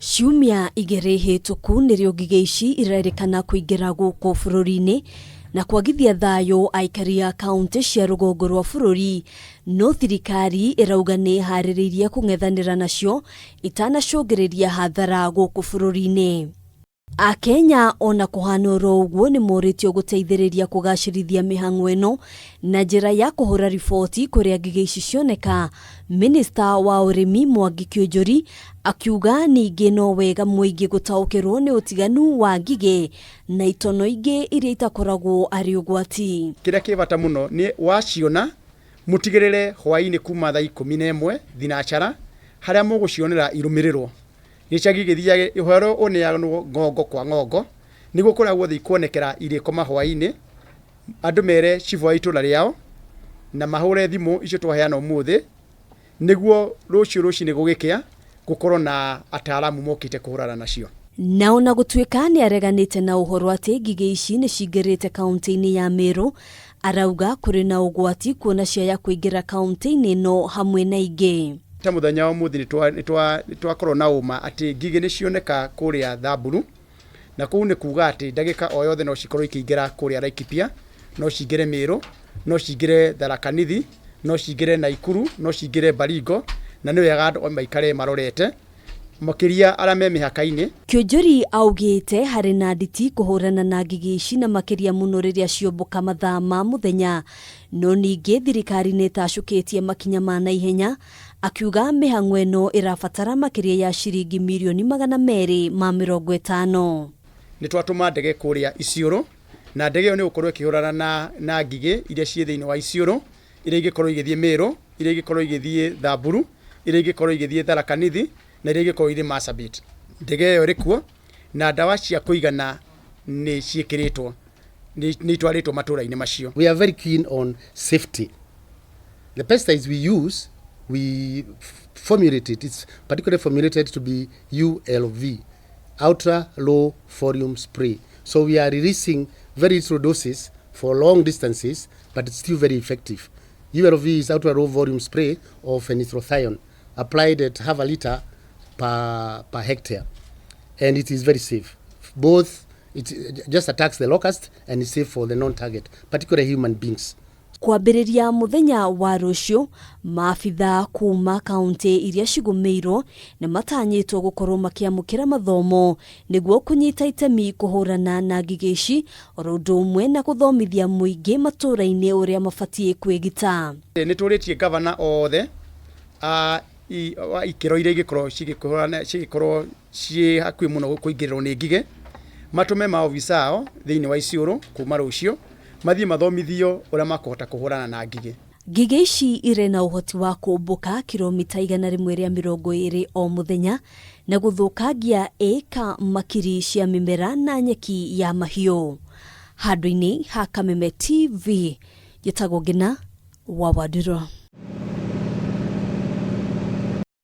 Ciumia igĩrĩ hĩtũku nĩrĩo ngigĩ ici irerĩkana kũingĩra gũkũ bũrũri-inĩ na kwagithia thayũ aikari a kauntĩ cia rũgongo rwa bũrũri, no thirikari ĩrauga nĩ ĩharĩrĩirie kũng'ethanĩra nacio itanacũngĩrĩria hathara gũkũ bũrũri-inĩ. Akenya ona kũhana oro ũguo nĩ morĩtio gũteithĩrĩria kũgacĩrithia mĩhang'o ĩno na njĩra ya kũhũra riboti kũrĩa ngigĩ ici cioneka. Minista wa ũrĩmi Mwangi Kĩũnjũri akiuga ningĩ no wega mũingĩ gũtaũkĩrwo nĩ ũtiganu wa ngigĩ na itono ingĩ iria itakoragwo arĩ ũgwati. Kĩrĩa kĩ bata mũno nĩ waciona mũtigĩrĩre hwaĩ-inĩ kuma thaa 11 thinacara harĩa mũgũcionera irũmĩrĩrwo. Gĩcagi gĩthiage ũhoro ũneanwo ng'ongo kwa ng'ongo, nĩguo kũrĩa guothe ikuonekera irĩkoma hwaĩ-inĩ, andũ mere cibũ wa itũra rĩao, na mahũre thimũ icio twaheana ũmũthĩ, nĩguo rũciũ rũcinĩ gũgĩkĩa, gũkorwo na ataaramu mokĩte kũhũrana nacio. Na ona gũtuĩka nĩ areganĩte na ũhoro atĩ ngigĩ ici nĩ cingĩrĩte kaũntĩ-inĩ ya Meru, arauga kũrĩ na ũgwati kuona ciaya kũingĩra kaũntĩ-inĩ ĩno hamwe na ingĩ. Ta mũthenya wa ũmũthĩ nĩ twakorwo na ũma atĩ ngigĩ nĩ cioneka kũrĩa Thamburu, na kũu nĩ kuga atĩ ndagĩka o yothe no cikorwo ikĩingĩra kũrĩa Laikipia, no cingĩre Meru, no cingĩre Tharaka Nithi, no cingĩre Naikuru, no cingĩre Baringo, na nĩ wega andũ maikare marorete, makĩria arĩa me mĩhaka-inĩ. Kĩũnjũri augĩte harĩ na nditi kũhũrana na ngigĩ ici na makĩria mũno rĩrĩa ciombũka mathaa ma mũthenya, no ningĩ thirikari nĩ ĩtacũkĩtie makinya ma naihenya, akiuga mĩhang'o ĩno ĩrabatara makĩria ya ciringi mirioni 250. Nĩ twatũma ndege kũrĩa Isiolo, na ndege ĩyo nĩ ĩgũkorwo ĩkĩhũrana na ngigĩ iria ciĩ thĩinĩ wa Isiolo, iria ingĩkorwo igĩthiĩ Meru, iria ingĩkorwo igĩthiĩ Thamburu, iria ingĩkorwo igĩthiĩ Tharaka Nithi, na iria ingĩkorwo irĩ Marsabit. Ndege ĩyo ĩrĩ kuo na ndawa cia kũigana nĩ ciĩkĩrĩtwo, nĩ itwarĩtwo matũra-inĩ macio. We are very keen on safety. The pesticides we use, we formulate it. It's particularly formulated to be ULV, ultra low volume spray. So we are releasing very little doses for long distances, but it's still very effective. ULV is ultra low volume spray of fenitrothion applied at half a liter per hectare, and it is very safe. Both, it just attacks the locust and is safe for the non-target, particularly human beings. Kwambĩrĩria mũthenya wa rũciũ, maabitha kuma kaũntĩ iria cigũmĩirwo nĩ matanyĩtwo gũkorwo makĩamũkĩra mathomo nĩguo kũnyita itemi kũhũrana na ngigĩ ici, oro ũndũ ũmwe na gũthomithia mũingĩ matũũra-inĩ ũrĩa mabatiĩ kwĩgita. Nĩ tũrĩtie gavana othe a ikĩro iria ingĩkorwo cigĩkorwo ciĩ hakuhĩ mũno kũingĩrĩrwo nĩ ngigĩ, matũme maobitha ao thĩinĩ wa Isiolo kuma rũciũ, mathiĩ mathomithio ũrĩa makũhota kũhũrana na ngigĩ. Ngigĩ ici irĩ na ũhoti wa kũmbũka kilomita 120 o mũthenya na gũthũkangia ĩka makiri cia mĩmera na nyeki ya mahiũ. Handũ-inĩ ha Kameme TV, njĩtagwo Ngina wa Wandiro.